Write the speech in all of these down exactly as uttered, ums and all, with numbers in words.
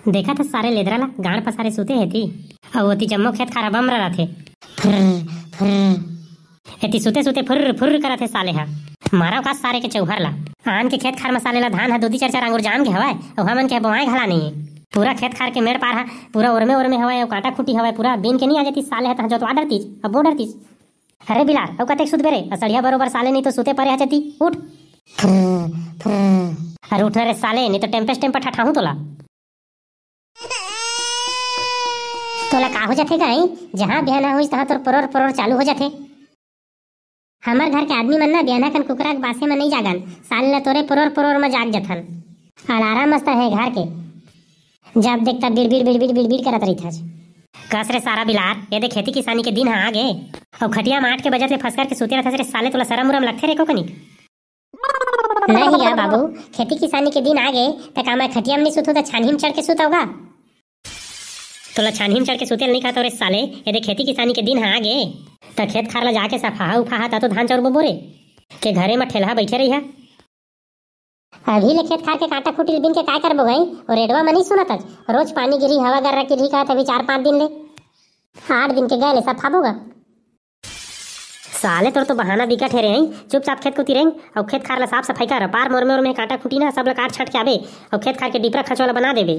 देखत हस सारे लेदरा ला, गांड़ पसारे सुते हे ती। अउ ओती जम्मो खेत खार बमरा रथे। एती सुते सुते फुर्र फुर्र करत हे साले ह। मारव का सारे के चौहर ला। आन के खेत खार म साले ला धान ह दू दी चार चार आंगुर जाम गे हवय, अउ हमन के बोआए घला नइये। पूरा खेत खार के मेड़ पार ह पूरा ओरमे ओरमे हवय, अउ कांटा खूंटी हवय पूरा। बीन के नइ आ जातिस साले ह, तहां जोतवा डरतिस, अब्बो डरतिस। अरे बिलार, अउ कतेक सुतबे रे? असड़िया बरोबर साले नइ तो सुते परे हच एती। उठ। अरे उठ ना रे साले, नइ तो टेम्पेस टेम्पर ठठाहूं तोला। तोला का हो जाथे गई? जहां बिहाना होइस, तहां तोर परोर परोर चालू हो जाथे। हमर घर के आदमी मन ना बिहाना कन कुकरा के बासे म नइ जागन, साले ला तोरे परोर परोर म जाग जथन। अलार्म मस्त हे घर के, जब देख तब बिड़बिड़ बिड़बिड़ बिड़बिड़ करत रहिथस। कस रे सारा बिलार, ये दे खेती किसानी के दिन ह आ गे, अउ खटिया म आठ के बजत ले फसकर के सुते रहथस रे साले, तोला सरम उरम लगथे रे को कनिक? नहीं गा बाबू, खेती किसानी के दिन आ गे, त का मैं खटिया म नइ सुतहूं त छानही म चढ़ के सुतव गा? तोला छानही म चढ़ के सुते ल नइ कहत हंव रे साले, ये दे खेती किसानी के दिन ह आ गे, त खेत खार ला जाके सफाहा उफाहा, त तो धान चाउर बोबो रे, के घरे म ठेलहा बइठे रहिहा। अभी ले खेत खार के कांटा खूंटी ल बीन के काय करबो गई? ओ रेडवा म नइ सुनत हच, रोज पानी गिरही, हवा गर्रा गिरही कहत अभी चार पांच दिन ले। आठ दिन के गए ले सफाबो गा। साले तोर तो बहाना बिकट हे रे, हई? चुपचाप खेत कोती रेंग, अउ खेत खार ला साफ सफाई कर, पार मोर में ओर में कांटा खूंटी ना, सब ला काट छांट के आबे, अउ खेत खार के डिपरा खचवा ला बना देबे।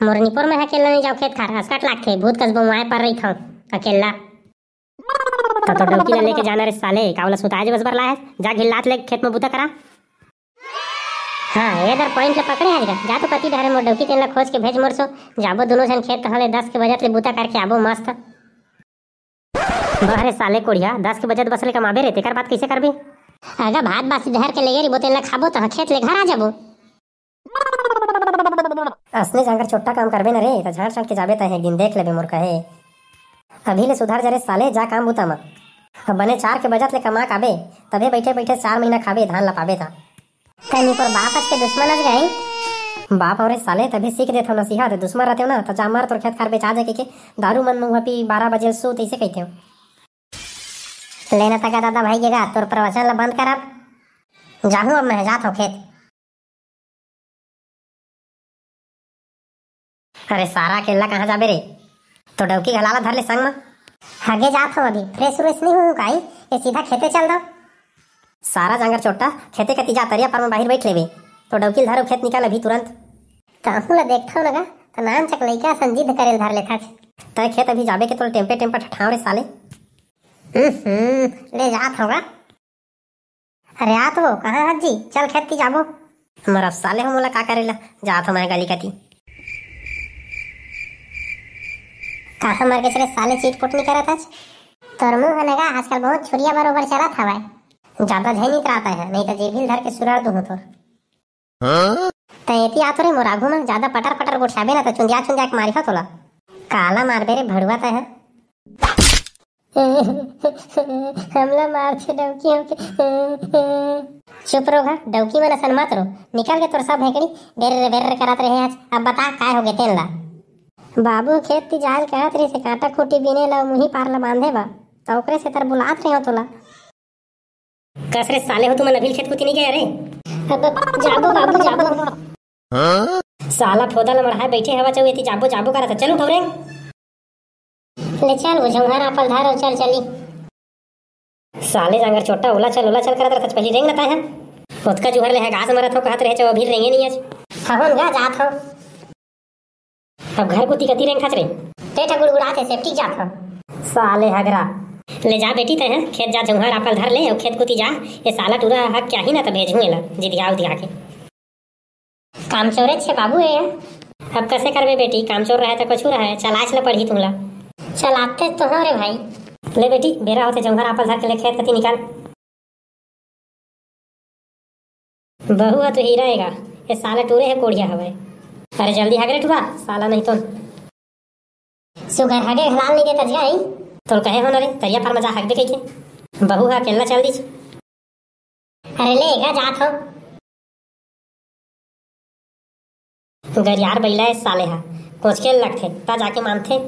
मोर निपोर में अकेल्ला नइ जाव खेत खार, असकट लागथे, भूत कस बोंवाए पर रहिथंव अकेल्ला। त तोर डौकी ला लेके जाना रे साले, का ओला सुताए जे बस बर लाए हस? जा घिल्लात ले खेत में बूता करा। हाँ, ये दर point ला पकड़े हस गा। जा तो कती डहरे मोर डौकी, तेन ला खोज के भेज मोर सो। जाबो दुनों झन खेत, तहाँ ले दस के बजत ले बूता करके आबो मस्त। बहरे साले कोढ़िया, दस के बजत बस ले कमाबे रे, तेकर बात कइसे करबे? अगा भात बासी डहर के लेगे रहिबो, तेन ला खाबो, तहाँ खेत ले घर आ जाबो। असने जांगर चोट्टा काम करबे न रे, त झांट झांट के जाबे, तहे एक दिन देख लेबे मोर कहे। अभी ले सुधार जा रे साले, जा काम बूता म। अब बने चार के बजत ले कमा काबे, तभे बइठे बइठे चार महीना खाबे, धान ला पाबे त। तनी तोर बाप अस के दुश्मन अस गए। बाप अउ रे साले, तभे सीख देथव नसीहत, दुश्मन रहतेव ना, त जा मर, तोर खेत खार बेचा जाके के दारू मन महुआ पी, बारह बजे ल सो, तइसे कहिथेव। लेना तका दादा भाई के गा, तोर प्रवचन ला बंद करब। जाहूं अब मैं, जात हव खेत। अरे सारा, अकेल्ला कहाँ जाबे रे? तो डौकी घला ला धर ले संग म। हगे जात हव अभी, fresh व्रेश नइ होहूं काई? ये सीधा खेते चल दव। सारा जांगर चोट्टा, खेते कती जा, तरिया पार म बाहिर बइठ लेबे। तो डौकी ल धर अउ खेत निकल अभी तुरंत। तहूं ला देखथव न गा, त नानचक लइका असन जिद करे ल धर लेथच। तैं खेत अभी जाबे के तोला टेम्पे टेम्पर ठठांव रे साले। हम्म, ले जात हव गा। अरे आ तो, कहाँ हस जी? चल खेत ती जाबो। मरब साले हो, मोला का करेला, जात हो मैं गली कती। कहाँ मर गेस रे साले, चिटपुट नइ करत हस। तोर मुंह ह नगा आजकल बहुत छुरिया बरोबर चलत हवय। जादा झई नइ इतरात हे, नहीं तो जेभी ल धर के सुरार दूहूं तोर। तैं एती आतो रे मोर आघू म, जादा पटर पटर गोठियाबे ना त चुंदिया चुंदिया के मारिहव तोला। काला मारबे रे भड़ुआ तैं ह। हमला मारथे डौकी हमके। चुप रो घा, डौकी मन असन मत रो। निकल के तोर सब हेकड़ी बेर्र बेर्र करत रहे आज। अब बता काय होगे तेन ला। बाबू खेत ती जाय ल कहत रहिसे, कांटा खूंटी बीने ला मुही पार ला बांधे बर, त ओकरे सेती बुलात रहेंव तोला। कस रे साले हो, तुमन अभी खेत कोती नइ गए रे? अब जाबो बाबू, जाबो। साला फोदा ल मढ़ाए बइठे हवच अउ एती जाबो जाबो करत हव। चल उठव रे। ले चल, वो झौंहा रापा ल धर अउ चल चली। साले जांगर चोट्टा, ओला चल, ओला चल करत रहत हच, पहिली रेंग न तैं ह। ओतका जुहर ले ह गास मरत हव कहत रहेच, अभी रेंगे नइ हच। हहुन गा जात हव। अब घर कोती कती रेंगथच रे? पेट ह गुड़गुड़ात हे, सेप्टिक जात हव। साले हगरा। ले जा बेटी तैं ह, खेत जा, झौंहा रापा ल धर ले अउ खेत कोती जा। ये साला टूरा ह हग के आही ना त भेजहूं एला, जिधिया उधिया के। कामचोरेच हे बाबू ए। अब कसे करबे बेटी, कामचोर रहय त कछु रहय, चलाएच ल पड़ही तुमला। चलातेच तो हंव रे भाई। ले बेटी, बेरा होथे, झौंहा रापा ल धर के ले खेत कती निकल। बहू ह तो हीरा ए गा, ये साला टूरे ह कोढ़िया हवय। अरे जल्दी हग रे टूरा, साला नहीं तो। सुघर हगे घला ल नइ देतच गा। तोला कहे हों न रे, तरिया पार म जा हगबे कहिके। बहू ह अकेल्ला चल दिस। अरे ले गा, जात हंव। गरियार बइला ए साले ह, कोचके ल लगथे, त जाके मानथे।